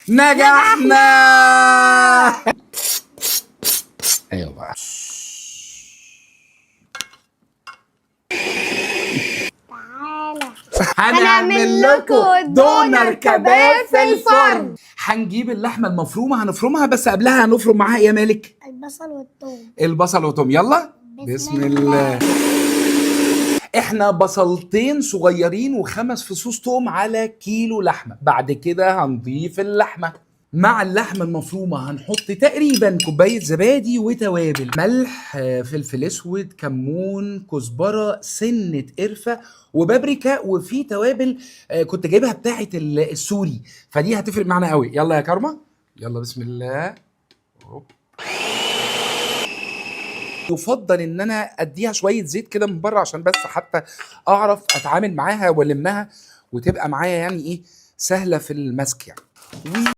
نجحنا. ايوه بقى. تعالى هنعمل لكم دونر كباب في الفرن. هنجيب اللحمة المفرومه هنفرمها، بس قبلها هنفرم معاها ايه يا مالك؟ البصل والثوم. البصل والثوم. يلا بسم بسم الله. احنا بصلتين صغيرين وخمس فصوص توم على كيلو لحمه. بعد كده هنضيف اللحمة. مع اللحمة المفرومه هنحط تقريبا كوباية زبادي وتوابل، ملح، فلفل اسود، كمون، كزبره، سنة قرفه وبابريكا، وفي توابل كنت جايبها بتاعه السوري، فدي هتفرق معانا قوي. يلا يا كارما، يلا بسم الله. هوب. يفضل ان انا اديها شوية زيت كده من بره عشان بس حتى اعرف اتعامل معاها والمها وتبقى معايا يعني ايه سهلة في المسك يعني.